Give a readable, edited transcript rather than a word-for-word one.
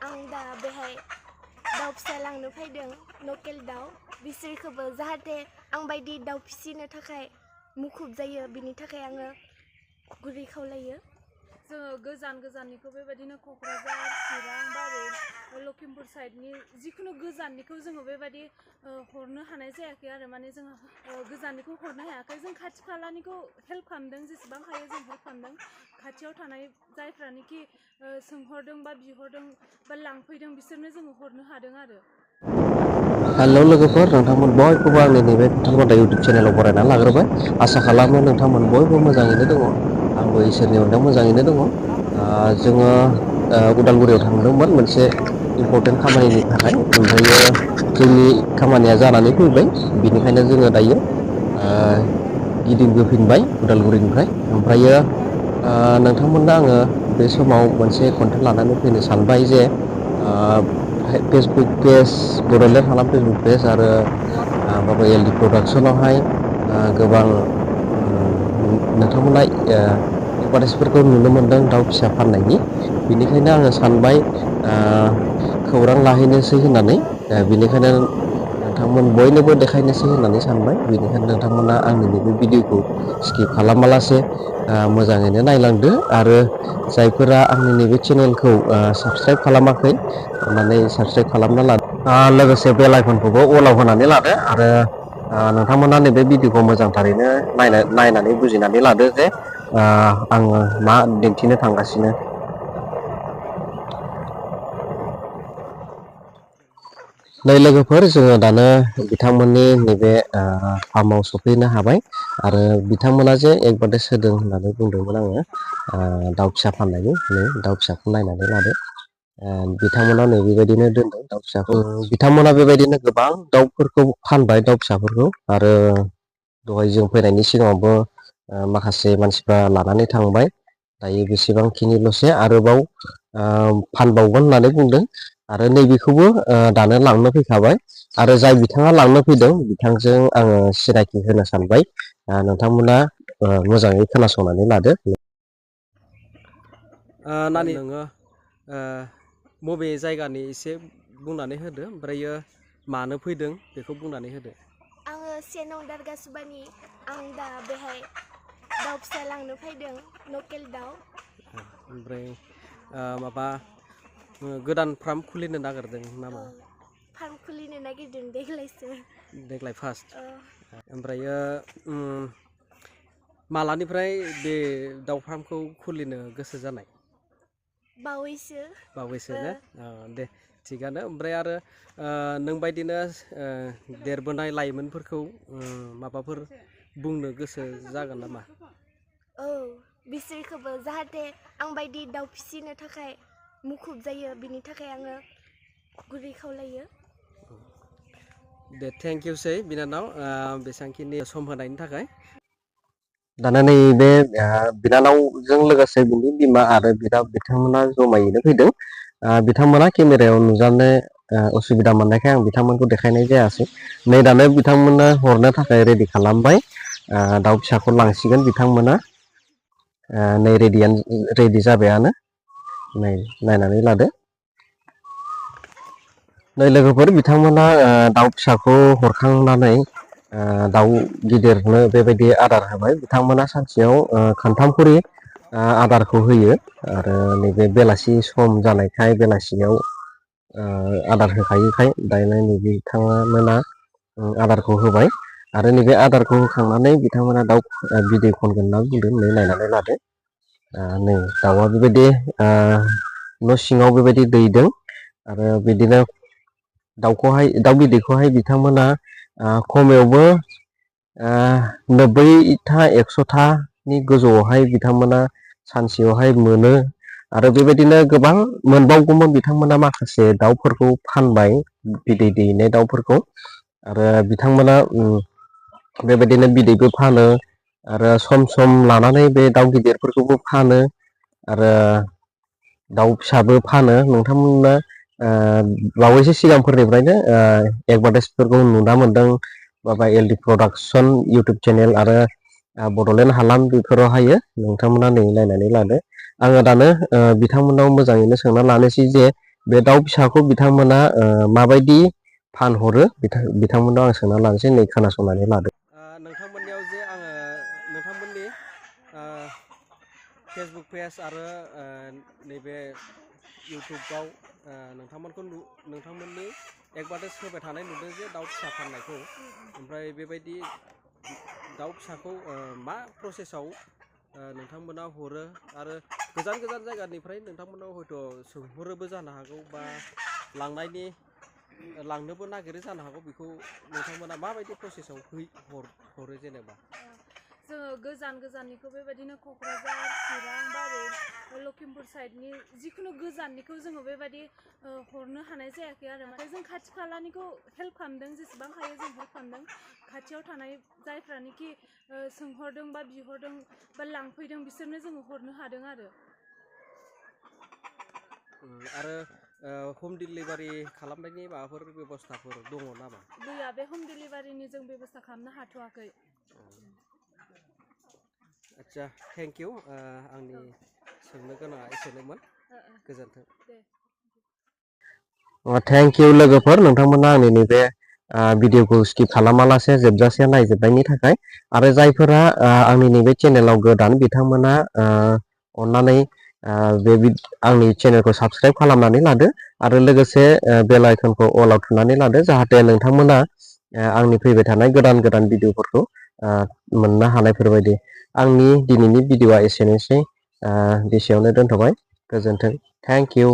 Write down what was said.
आं दा बेहाय दाउ फिसा लांनो फैदों लकेल दाउ बिसोरखौबो जाहाथे आं बायदि दाउ फिसिनो थाखाय मुखुब जायो बिनि थाखाय आङो गुरै खावलायो जोङो गोजाननिखौ बेबायदिनो क'क्राझार चिरां बारै लखिमपुर साइडनि जिखुनु गोजाननिखौ जोङो बेबायदि हरनो हानाय जायाखै आरो माने जोङो गोजाननिखौ हरनो हायाखै जों खाथि खालानिखौ हेल्प खालामदों जेसेबां हायो जों हेल्प खालामदों खाथियाव थानाय जायफ्रानोखि सोंहरदों बा बिहरदों बा लांफैदों बिसोरनो जोङो हरनो हादों आरो हेलौ लोगोफोर नोंथांमोन बयखौबो आंनि नैबे खन्थाइ इउटुब चेनेलाव बरायनानै लाग्रोबाय आसा खालामो नोंथांमोन बयबो मोजाङैनो दङ आंबो इसोरनि अननायाव मोजाङैनो दङ जोङो उदालगुरियाव थांदोंमोन मोनसे इम्परटेन्ट खामानिनि थाखाय ओमफ्रायो जोंनि खामानिया जानानै फैबाय बिनिखायनो जोङो दायो गिदिंबोफिनबाय उदालगुरिनिफ्राय ओमफ्रायो नोंथांमोननो आङो बे समाव मोनसे कन्टेन्ट लानानै फैनो सानबाय जे फेसबुक पेज बड'लेण्ड हालाम फेसबुक पेज आरो माबा एलडि प्रडाक्सनावहाय गोबां नोंथांमोना एडभार्टाइसफोरखौ नुनो मोनदों दाउ फिसा फाननायनि बिनिखायनो आङो सानबाय खौरां लाहैनोसै होननानै बिनिखायनो नोंथांमोन बयनोबो देखायनोसै होननानै सानबाय बेनिखायनो नोंथांमोना आंनि नैबे भिडिअखौ स्किप खालामालासे मोजाङैनो नायलांदो आरो जायफोरा आंनि नैबे चेनेलखौ साबसक्राइब खालामाखै अन्नानै साबसक्राइब खालामना लादो लोगोसे बेल आइकनखौबो अलाव होनानै लादो आरो नोंथांमोना नैबे भिडिअखौ मोजांथारैनो नायनानै बुजिनानै लादो जे आङो मा दिन्थिनो थांगासिनो नै लोगोफोर जोङो दानो बिथांमोननि नैबे फार्माव सफैनो हाबाय आरो बिथांमोना जे एडभार्टाइस होदों होननानै बुंदोंमोन आङो दाउ फिसा फाननायनि नै दाउ फिसाखौ नायनानै लादो बिथांमोना नै बेबायदिनो दोनदों दाउ फिसाखौ बिथांमोना बेबायदिनो गोबां दाउफोरखौ फानबाय दाउ फिसाफोरखौ आरो दहाय जों फैनायनि सिगाङावबो माखासे मानसिफ्रा लानानै थांबाय दायो बेसेबांखिनिल'सै आरोबाव फानबावगोन होननानै बुंदों आरो नैबेखौबो दानो लांनो फैखाबाय आरो जाय बिथाङा लांनो फैदों बिथांजों आङो सिनाखि होनो सानबाय नोंथांमोना मोजाङै खोनासंनानै लादो नानि नोङो बबे जायगानि एसे बुंनानै होदो ओमफ्रायो मानो फैदों बेखौ बुंनानै होदो आङो सेनं दारगासुबानि आं दा बेहाय दाउ फिसा लांनो फैदों लकेल दाउ ओमफ्राय माबा गोदान फार्म खुलिनो नागिरदों नामा फार्म खुलिनो नागिरदों देग्लाय फार्स्ट ओमफ्रायो मालानिफ्राय बे दाउ फार्मखौ खुलिनो गोसो जानाय बावैसो ने दे थिगानो ओमफ्राय आरो नोंबायदिनो देरबोनाय लाइमोनफोरखौ माबाफोर बुंनो गोसो जागोन नामा बिसोरखौबो जाहाथे आं बायदि दाउ फिसिनो थाखाय मुखुब जायो बिनि थाखाय आङो गुरै खावलायो दे थेंक इउसै बिनानाव बेसेबांखिनि सम होनायनि थाखाय दाना नैबे बिनानावजों लोगोसे बिनि बिमा आरो बिथांमोना जमायैनो फैदों बिथांमोना केमेरायाव नुजानो उसुबिदा मोननायखाय आं बिथांमोनखौ देखायनाय जायासै नै दानो बिथांमोना हरनो थाखाय रेडि खालामबाय दाउ फिसाखौ लांसिगोन बिथांमोना नै रेडि जाबायानो नै नायनानै लादो नै लोगोफोर बिथांमोना दाउ फिसाखौ हरखांनानै दाउ गिदिरनो बेबायदि आदार होबाय बिथांमोना सानसेयाव खनथाम खरि आदारखौ होयो आरो नैबे बेलासि सम जानायखाय बेलासियाव आदार होखायोखाय दायो नै बिथांमोना आदारखौ होबाय आरो नैबे आदारखौ होखांनानै बिथांमोना दाउ बिदै खनगोन होनना बुंदों नै नायनानै लादो नै दाउआ बेबायदि न' सिङाव बेबायदि दैदों आरो बिदिनो दाउ बिदैखौहाय बिथांमोना खमावबो 90था 100थानि गोजौआवहाय बिथांमोना सानसेयावहाय मोनो आरो बेबायदिनो गोबां मोनबावगौमोन बिथांमोना माखासे दाउफोरखौ फानबाय बिदै दैनाय दाउफोरखौ आरो बिथांमोना बेबायदिनो बिदैबो फानो आरो सम लानानै बे दाउ गिदिरफोरखौबो फानो आरो दाउ फिसाबो फानो नोंथांमोना बावैसो सिगांफोरनिफ्रायनो एडभार्टाइसफोरखौ नुना मोनदों माबा एलडि प्रडाक्सन इउटुब चेनेल आरो बड'लेण्ड हालाम बेफोरावहायो नोंथांमोना नै नायनानै लादो आङो दानो बिथांमोनाव मोजाङैनो सोंना लानोसै जे बे दाउ फिसाखौ बिथांमोना माबायदि फानहरो बिथांमोनाव आं सोंना लानोसै नै खोनासंनानै लादो। नोंथांमोननियाव जे आङो नोंथांमोननि फेसबुक पेज आरो नैबे इउटुबाव नोंथांमोननि एडभार्टाइज होबाय थानाय नुदों जे दाउ फिसा फाननायखौ। ओमफ्राय बेबायदि दाउ फिसाखौ मा प्रसेसआव नोंथांमोना हरो आरो गोजान गोजान जायगानिफ्राय नोंथांमोनाव हयथ' सोंहरोबो जानो हागौ बा लांनोबो नागिरो जानो हागौ, बेखौ नोंथांमोना माबायदि प्रसेसआव हरो जेनेबा? जोङो गोजान गोजाननिखौ बेबायदिनो क'क्राझार, चिरां, बारै, लखिमपुर साइडनि जिखुनु गोजाननिखौ जोङो बेबायदि हरनो हानाय जायाखै आरो। माने जों खाथि खालानिखौ हेल्प खालामदों, जेसेबां हायो जों हेल्प खालामदों। खाथियाव थानाय जायफ्रानोखि सोंहरदों बा बिहरदों बा लांफैदों बिसोरनो जोङो हरनो हादों आरो। आरो हम डिलिभारि खालामनायनि माबाफोर बेब'स्थाफोर दङ नामा? गैया, बे हम डिलिभारिनि जों बेब'स्था खालामनो हाथ'वाखै। आदसा, थेंक इउ। आंनि सोंनो गोनाङा एसेनोमोन। गोजोन्थों। थेंक इउ लोगोफोर, नोंथांमोना आंनि नैबे भिडिअखौ स्किप खालामालासे जोबजासे नायजोबनायनि थाखाय। आरो जायफोरा आंनि नैबे चेनेलाव गोदान बिथांमोना अननानै आंनि चेनेलखौ साबस्क्राइब खालामनानै लादो आरो लोगोसे बेल आइकनखौ अलाव थुनानै लादो, जाहाथे नोंथांमोना आंनि फैबाय थानाय गोदान गोदान भिडिअफोरखौ मोननो हानायफोरबायदि। आंनि दिनैनि भिडिअआ एसेनोसै, बेसेयावनो दोनथ'बाय। गोजोन्थों। Thank you.